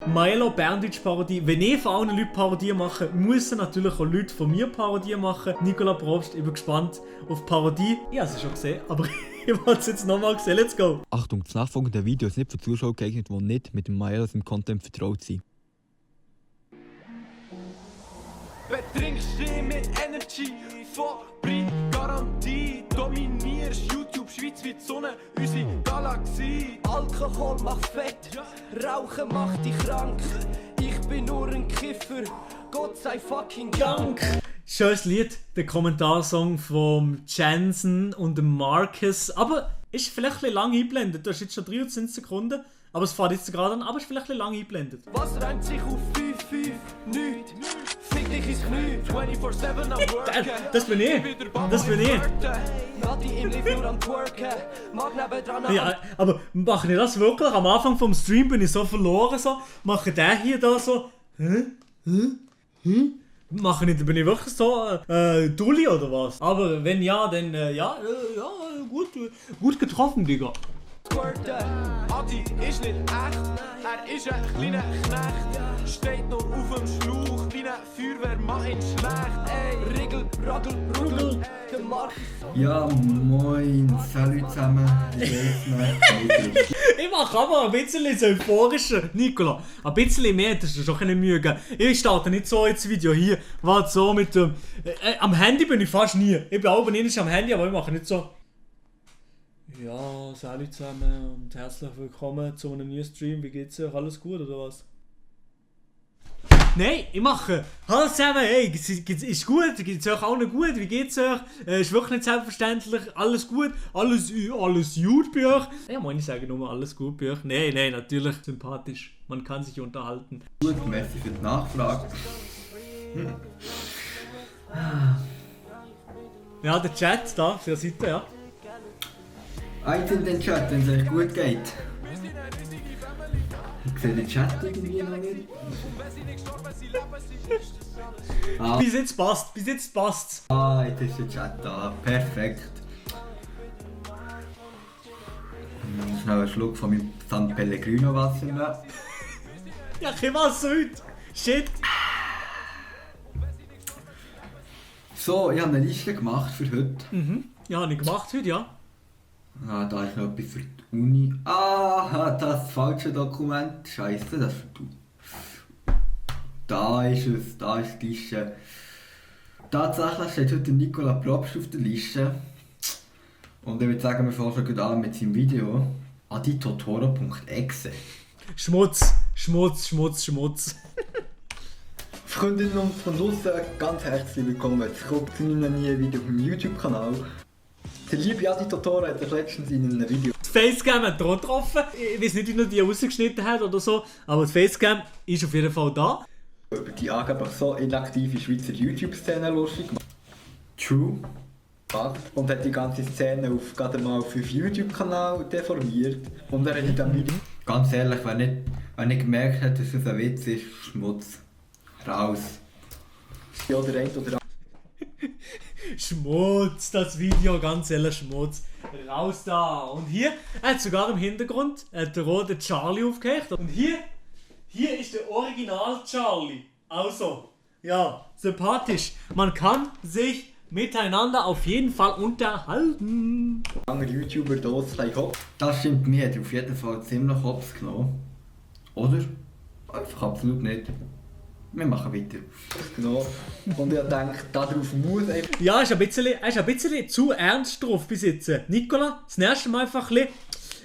Milo Berndeutsch-Parodie. Wenn ich von allen Leuten Parodien mache, müssen natürlich auch Leute von mir Parodien machen. Nicola Probst, ich bin gespannt auf Parodie. Ich habe es schon gesehen, aber ich wollte es jetzt nochmal sehen. Let's go! Achtung, das nachfolgende Video ist nicht für Zuschauer geeignet, die nicht mit dem Miles im Content vertraut sind. Betrinkst dich mit Energy, Fabrik, Garantie. Dominierst YouTube, Schweiz wie die Sonne, unsere Galaxie. Alkohol macht fett, Rauchen macht dich krank. Ich bin nur ein Kiffer, Gott sei fucking Dank. Schönes Lied, der Kommentarsong von Jensen und dem Marcus. Aber ist vielleicht ein bisschen lang eingeblendet. Du hast jetzt schon 23 Sekunden, aber es fährt jetzt gerade an, aber ist vielleicht ein bisschen lang eingeblendet. Was reimt sich auf 5-5? Nichts. Fick dich ins Knie. 24/7 am Worken. Das bin ich. Das bin ich. Nati im Lift nur am Twerken. Mag nebendran Ja, aber mache ich das wirklich? Am Anfang vom Stream bin ich so verloren, so. Mache der hier da so. Mache ich, bin ich wirklich so Dulli oder was? Aber wenn ja, dann gut getroffen, Digga. Adi ist nicht echt, er ist ein kleiner Knecht. Steht noch auf dem Schlauch, wie ein Feuerwehrmann in schlecht. Ey, Riggel, Raggel, Ruggel. Der Markus. Ja, moin, salut zusammen. Wie geht's mir? Ich mache aber ein bisschen das Euphorische. Nicola, ein bisschen mehr hättest du schon keine Mühe geben. Ich starte nicht so ins Video hier. Warte so mit dem... am Handy bin ich fast nie. Ich bin auch nicht am Handy, aber ich mache nicht so... Ja, salut zusammen und herzlich willkommen zu einem neuen Stream. Wie geht's euch? Alles gut oder was? Nein, ich mache. Hallo zusammen, hey, ist gut? Geht's euch allen gut? Wie geht's euch? Ist wirklich nicht selbstverständlich. Alles gut? Alles gut bei euch? Ja, muss ich sagen, nur alles gut bei euch. Nein, natürlich sympathisch. Man kann sich unterhalten. Gut, merci für die Nachfrage. Ja, der Chat da, auf der Seite, ja. Eins in den Chat, wenn es euch gut geht. Ich sehe den Chat irgendwie noch nicht. Bis jetzt passt's. Ah, jetzt ist der Chat da. Perfekt. Schnell einen Schluck von meinem San Pellegrino Wasser nehmen. Ja, kein Wasser heute. Shit. So, ich habe eine Liste gemacht für heute. Ja, habe ich gemacht heute, ja. Ah, da ist noch etwas für die Uni. Ah, das falsche Dokument. Scheiße, das ist für die. Da ist es, da ist die Liste. Tatsächlich steht heute Nicola Probst auf der Liste. Und ich würde sagen, wir fangen schon gut an mit seinem Video. aditotoro.exe. Schmutz. Freundinnen und von draussen, ganz herzlich willkommen zurück zu einem neuen Video auf meinem YouTube-Kanal. Der liebe Adi Totoro hat das letztens in einem Video Die Facecam hat er auch getroffen. Ich weiß nicht, wie er die rausgeschnitten hat oder so, aber die Facecam ist auf jeden Fall da. über die angeblich so inaktive Schweizer YouTube-Szene lustig gemacht. True. Und hat die ganze Szene auf gerade mal auf 5 YouTube-Kanal deformiert. Und er hat in diesem Video... Ganz ehrlich, wenn nicht gemerkt hat, dass es ein Witz ist, Schmutz. Raus. Ja, der eine oder Schmutz, das Video, ganz ehrlich, Schmutz. Raus da. Und hier hat sogar im Hintergrund der rote Charlie aufgehängt. Und hier ist der Original Charlie. Also, ja, sympathisch. Man kann sich miteinander auf jeden Fall unterhalten. andere YouTuber das gleich hops. Das stimmt, mir hat auf jeden Fall ziemlich hops genommen. Oder? Einfach absolut nicht. Wir machen weiter. Genau. Und ich denke, darauf muss einfach... Ja, er ist ein bisschen zu ernst drauf bis jetzt. Nicola, das nächste Mal einfach ein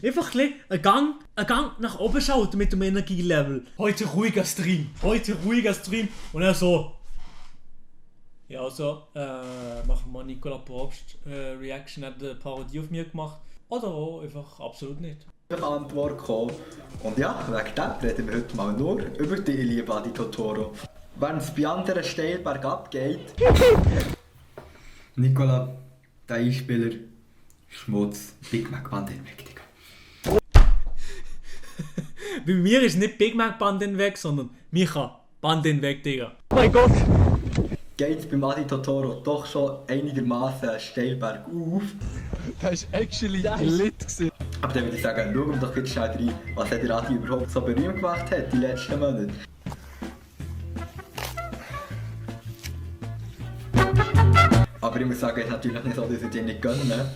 bisschen einen Gang nach oben schaut mit dem Energielevel. Heute ruhiger Stream. Und er so... Ja, also, machen wir Nicola Probst Reaction, hat eine Parodie auf mir gemacht. Oder auch einfach absolut nicht. Antwort gekommen. Und ja, wegen dem reden wir heute mal nur über die liebe Adi Totoro. Wenn es bei anderen steil bergab geht... Nicola, der Einspieler, Schmutz, Big Mac Band hinweg, Digga. Bei mir ist nicht Big Mac Band hinweg, sondern Micha Band hinweg, Digga. Oh mein Gott! Geht beim Adi Totoro doch schon einigermaßen steil bergauf. Das war actually lit. Aber dann würde ich sagen, schauen wir doch jetzt schnell rein, was hat der Adi überhaupt so berühmt gemacht hat die letzten Monate. Aber ich muss sagen, es ist natürlich nicht so, dass ich dir nicht gönne.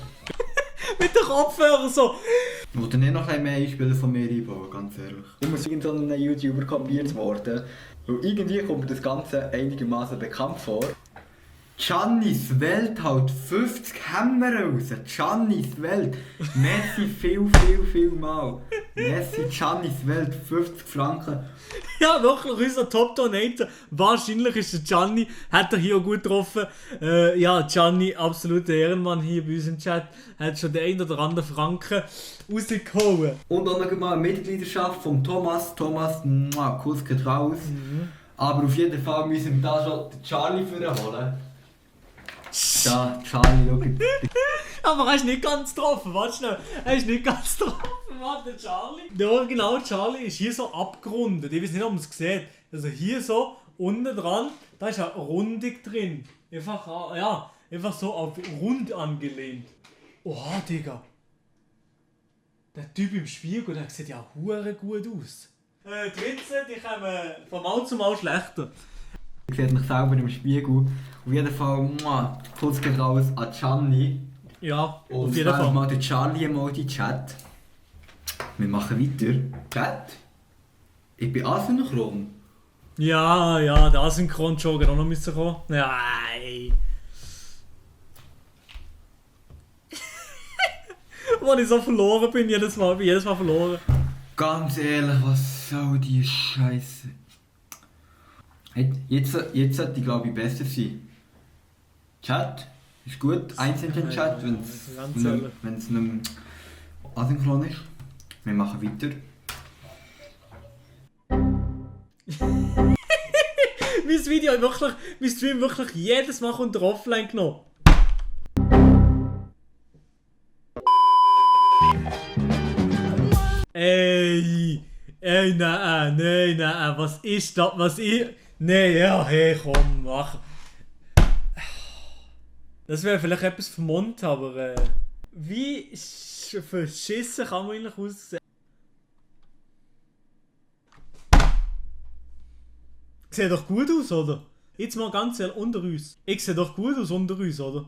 Mit den Kopfhörern so. Ich wollte nicht noch ein bisschen mehr Einspieler von mir einbauen, ganz ehrlich. Ich muss irgend so einem YouTuber kopiert worden. Weil irgendwie kommt mir das Ganze einigermaßen bekannt vor. Giannis Welt haut 50 Hämmer raus. Giannis Welt. Messi viel mal. Messi, Giannis Welt, 50 Franken. Ja, wirklich unser Top-Donator. Wahrscheinlich ist der Gianni, hat er hier auch gut getroffen. Ja, Gianni, absoluter Ehrenmann hier bei uns im Chat. Hat schon den einen oder anderen Franken rausgehauen. Und auch noch mal eine Mitgliedschaft von Thomas. Thomas, Kuss geht raus. Aber auf jeden Fall müssen wir da schon den Charlie vorholen. Da, Charlie, schau. Aber er ist nicht ganz getroffen, warte schnell. Er ist nicht ganz getroffen, warte, Charlie. Der original Charlie ist hier so abgerundet. Ich weiß nicht, ob man es sieht. Also hier so, unten dran, da ist eine Rundung drin. Einfach, ja, einfach so auf rund angelehnt. Oha, Digga. Der Typ im Spiegel, der sieht ja hure gut aus. Die Witze, die kommen von Mal zu Mal schlechter. Ich sehe mich selber im Spiegel. Auf jeden Fall, Kuss geht raus an Gianni. Ja, Und auf jeden Fall. mal den Charlie mal in den Chat. Wir machen weiter. Chat? Ich bin asynchron. Ja, der Asynchron-Jogger auch noch müssen kommen. Nein. Als ich so verloren bin, jedes Mal verloren. Ganz ehrlich, was soll die Scheiße? Jetzt sollte ich glaube ich besser sein. Chat, ist gut, einzelner Chat, wenn es nicht mehr asynchron ist. Wir machen weiter. Mein Video wirklich, mein Stream wirklich jedes Mal unter offline genommen. Ey, nein, was ist das, nee, ja, hey, komm, mach. Das wäre vielleicht etwas vom Mund, aber wie verschissen kann man eigentlich aussehen? Sieht doch gut aus, oder? Jetzt mal ganz ehrlich, unter uns. Ich sehe doch gut aus unter uns, oder?